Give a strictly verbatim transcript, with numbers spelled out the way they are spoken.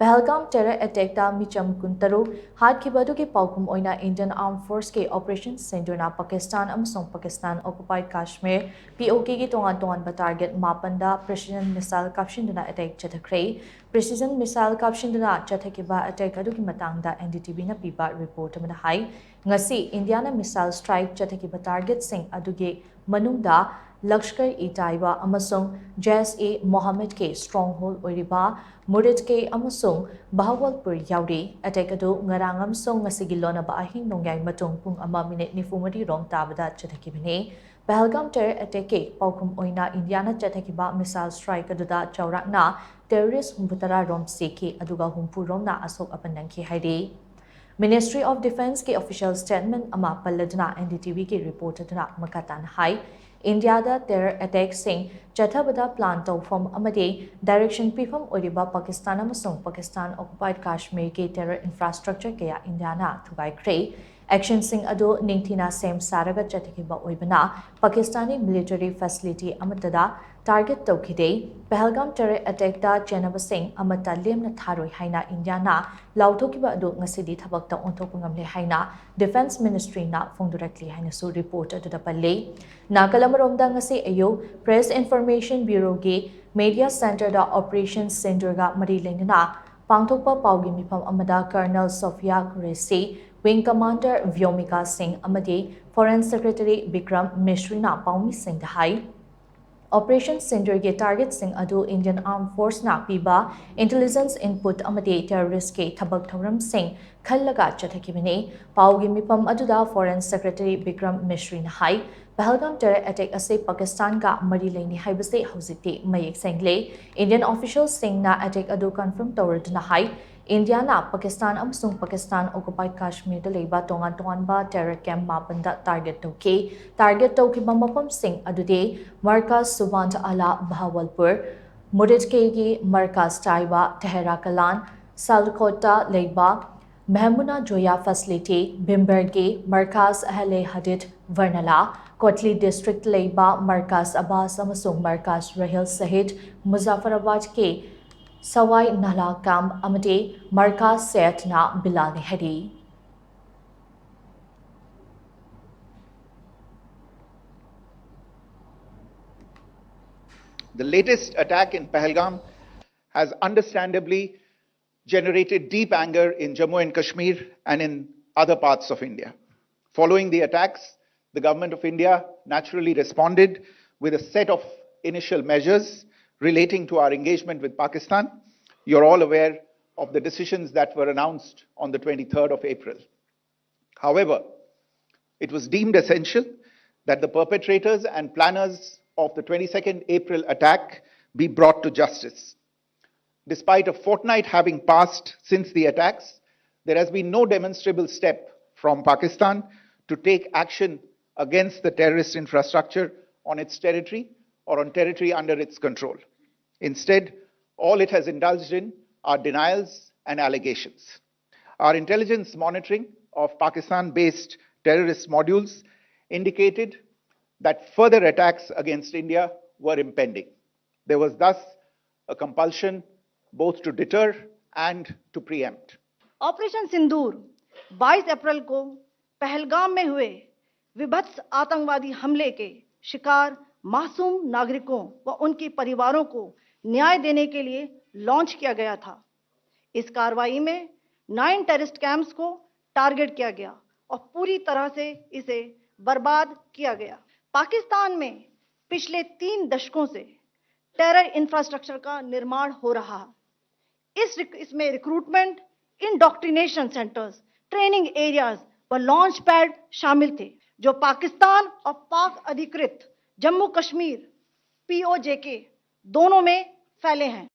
ꯄꯍꯜꯒꯥꯝ terror attackꯇ ꯃꯤꯆꯝ ꯀꯨꯟꯇꯔꯨꯛ ꯍꯥꯠꯈꯤꯕ ꯑꯗꯨꯒꯤ ꯄꯥꯎꯈꯨꯝ ꯑꯣꯏꯅ Indian Armed Forceꯀꯤ Operation Sindoorꯅ ꯄꯥꯀꯤꯁꯇꯥꯟ ꯑꯃꯁꯨꯡ ꯄꯥꯀꯤꯁꯇꯥꯟ occupied Kashmir, POKꯒꯤ ꯇꯣꯉꯥꯟ ꯇꯣꯉꯥꯟꯕ target ꯃꯥꯄꯟꯗ precision missile ꯀꯥꯞꯁꯤꯟꯗꯨꯅ attack ꯆꯠꯊꯈ꯭ꯔꯦ꯫ Precision missile ꯀꯥꯞꯁꯤꯟꯗꯨꯅ ꯆꯠꯊꯈꯤꯕ attack ꯑꯗꯨꯒꯤ ꯃꯇꯥꯡꯗ NDTVꯅ ꯄꯤꯕ report ꯑꯃꯗ ꯍꯥꯏ, ꯉꯁꯤ ꯏꯟꯗꯤꯌꯥꯅ missile strike ꯆꯠꯊꯈꯤꯕ targetꯁꯤꯡ ꯑꯗꯨꯒꯤ ꯃꯅꯨꯡꯗ Lashkar-e-Taiba ꯑꯃꯁꯨꯡ Jaish-e-Mohammadꯀꯤ stronghold ꯑꯣꯏꯔꯤꯕ ꯃꯨꯔꯤꯗꯀꯦ ꯑꯃꯁꯨꯡ ꯕꯍꯥꯋꯜꯄꯨꯔ ꯌꯥꯎꯔꯤ꯫ Attack ꯑꯗꯨ ꯉꯔꯥꯡ ꯑꯃꯁꯨꯡ ꯉꯁꯤꯒꯤ ꯂꯣꯟꯅꯕ ꯑꯍꯤꯡ ꯅꯣꯡꯌꯥꯏ ꯃꯇꯨꯡ ꯄꯨꯡ ꯑꯃ minute ꯅꯤꯐꯨ ꯃꯔꯤ ꯔꯣꯝ ꯇꯥꯕꯗ ꯆꯠꯊꯈꯤꯕꯅꯤ꯫ ꯄꯍꯜꯒꯥꯝ terror attackꯀꯤ ꯄꯥꯎꯈꯨꯝ ꯑꯣꯏꯅ ꯏꯟꯗꯤꯌꯥꯅ ꯆꯠꯊꯈꯤꯕ missile strike ꯑꯗꯨꯗ ꯆꯥꯎꯔꯥꯛꯅ terrorist ꯍꯨꯝꯐꯨꯇꯔꯥ ꯔꯣꯝ ꯁꯤꯈꯤ, ꯑꯗꯨꯒ ꯍꯨꯝꯐꯨ ꯔꯣꯝꯅ ꯑꯁꯣꯛ ꯑꯄꯟ ꯅꯪꯈꯤ ꯍꯥꯏꯔꯤ꯫ Ministry of Defenceꯀꯤ official statement ꯑꯃ ꯄꯜꯂꯗꯨꯅ NDTVꯒꯤ report ꯑꯗꯨꯅ ꯃꯈꯥ ꯇꯥꯅ ꯍꯥꯏ, ꯏꯟꯗꯤꯌꯥꯗ terror attackꯁꯤꯡ ꯆꯠꯊꯕꯗ plan ꯇꯧꯐꯝ ꯑꯃꯗꯤ direction ꯄꯤꯐꯝ ꯑꯣꯏꯔꯤꯕ ꯄꯥꯀꯤꯁꯇꯥꯟ ꯑꯃꯁꯨꯡ ꯄꯥꯀꯤꯁꯇꯥꯟ occupied Kashmirꯒꯤ terror infrastructure ꯀꯌꯥ ꯏꯟꯗꯤꯌꯥꯅ ꯊꯨꯒꯥꯏꯈ꯭ꯔꯦ꯫ Actionꯁꯤꯡ ꯑꯗꯨ ꯅꯤꯡꯊꯤꯅ ꯁꯦꯝ ꯁꯥꯔꯒ ꯆꯠꯊꯈꯤꯕ ꯑꯣꯏꯕꯅ ꯄꯥꯀꯤꯁꯇꯥꯅꯤ military facility ꯑꯃꯠꯇꯗ target ꯇꯧꯈꯤꯗꯦ꯫ ꯄꯍꯜꯒꯥꯝ terror attackꯇ ꯆꯦꯟꯅꯕꯁꯤꯡ ꯑꯃꯠꯇ ꯂꯦꯝꯅ ꯊꯥꯔꯣꯏ ꯍꯥꯏꯅ ꯏꯟꯗꯤꯌꯥꯅ ꯂꯥꯎꯊꯣꯛꯈꯤꯕ ꯑꯗꯨ ꯉꯁꯤꯗꯤ ꯊꯕꯛꯇ ꯑꯣꯟꯊꯣꯛꯄ ꯉꯝꯂꯦ ꯍꯥꯏꯅ Defence Ministryꯅ ꯐꯣꯡꯗꯣꯔꯛꯂꯤ ꯍꯥꯏꯅꯁꯨ report ꯑꯗꯨꯗ ꯄꯜꯂꯤ꯫ ꯅꯥꯀꯜ ꯑꯃꯔꯣꯝꯗ ꯉꯁꯤ ꯑꯌꯨꯛ Press Information Bureauꯒꯤ media centreꯗ Operation Sindoorꯒ ꯃꯔꯤ ꯂꯩꯅꯅ ꯄꯥꯡꯊꯣꯛꯄ ꯄꯥꯎꯒꯤ ꯃꯤꯐꯝ ꯑꯃꯗ Colonel Sophia Qureshi, Wing Commander Vyomika Singh ꯑꯃꯗꯤ Foreign Secretary Bikram Misriꯅ ꯄꯥꯎꯃꯤꯁꯤꯡꯗ ꯍꯥꯏ, Operation Sindoorꯒꯤ targetꯁꯤꯡ ꯑꯗꯨ Indian Armed Forceꯅ ꯄꯤꯕ intelligence input ꯑꯃꯗꯤ terroristꯀꯤ ꯊꯕꯛ ꯊꯧꯔꯝꯁꯤꯡ ꯈꯜꯂꯒ ꯆꯠꯊꯈꯤꯕꯅꯤ꯫ ꯄꯥꯎꯒꯤ ꯃꯤꯐꯝ ꯑꯗꯨꯗ Foreign Secretary Bikram Misriꯅ ꯍꯥꯏ, ꯄꯍꯜꯒꯥꯝ terror attack ꯑꯁꯤ ꯄꯥꯀꯤꯁꯇꯥꯟꯒ ꯃꯔꯤ ꯂꯩꯅꯩ ꯍꯥꯏꯕꯁꯤ ꯍꯧꯖꯤꯛꯇꯤ ꯃꯌꯦꯛ ꯁꯦꯡꯂꯦ꯫ Indian officialꯁꯤꯡꯅ attack ꯑꯗꯨ confirm ꯇꯧꯔꯗꯨꯅ ꯍꯥꯏ, ꯏꯟꯗꯤꯌꯥꯅ ꯄꯥꯀꯤꯁꯇꯥꯟ ꯑꯃꯁꯨꯡ ꯄꯥꯀꯤꯁꯇꯥꯟ occupied Kashmirꯗ ꯂꯩꯕ ꯇꯣꯉꯥꯟ ꯇꯣꯉꯥꯟꯕ terror camp ꯃꯥꯄꯟꯗ target ꯇꯧꯈꯤ꯫ Target ꯇꯧꯈꯤꯕ ꯃꯐꯝꯁꯤꯡ ꯑꯗꯨꯗꯤ Markaz Subhan Allah Bahawalpur, ꯃꯨꯔꯤꯗꯀꯦꯒꯤ Markaz Taiba, ꯇꯦꯍꯔꯥ ꯀꯂꯥꯟ, ꯁꯥꯜꯀꯣꯠꯇ ꯂꯩꯕ ꯃꯦꯍꯃꯨꯅꯥ ꯖꯣꯌꯥ facility, ꯚꯤꯝꯕꯦꯔꯒꯤ Markaz Ahle Hadith Varnala, ꯀꯣꯠꯂꯤ district ꯂꯩꯕ Markaz Abbas ꯑꯃꯁꯨꯡ Markaz Rahil Shahid, ꯃꯨꯖꯥꯐꯔꯥꯕꯥꯗꯀꯤ ꯁꯋꯥꯏ ꯅꯥꯂꯥ ꯀꯦꯝꯞ ꯑꯃꯗꯤ ꯃꯔꯀꯥ ꯁꯦꯠꯅ ꯕꯤꯂꯥꯜ ꯅꯦꯍꯔꯤ꯫ The latest attack in Pahalgam has understandably generated deep anger in Jammu and Kashmir and in other parts of India. Following the attacks, the government of India naturally responded with a set of initial measures relating to our engagement with Pakistan. You're all aware of the decisions that were announced on the twenty-third of April. However, it was deemed essential that the perpetrators and planners of the twenty-second April attack be brought to justice. Despite a fortnight having passed since the attacks, there has been no demonstrable step from Pakistan to take action against the terrorist infrastructure on its territory or on territory under its control. Instead, all it has indulged in are denials and allegations. Our intelligence monitoring of Pakistan based terrorist modules indicated that further attacks against India were impending. There was thus a compulsion both to deter and to preempt. Operation Sindoor बाईस अप्रैल को पहलगाम में हुए विभत्स आतंकवादी हमले के शिकार मासूम नागरिकों व उनके परिवारों को न्याय देने के लिए लॉन्च किया गया था। इस कार्रवाई में नाइन टेररिस्ट कैंप्स को टारगेट किया गया और पूरी तरह से इसे बर्बाद किया गया। पाकिस्तान में पिछले तीन दशकों से टेरर इंफ्रास्ट्रक्चर का निर्माण हो रहा है। इस रिक- इसमें recruitment, indoctrination centres, training areas व लॉन्च पैड शामिल थे, जो पाकिस्तान और पाक अधिकृत जम्मू कश्मीर पीओजेके दोनों में फैले हैं।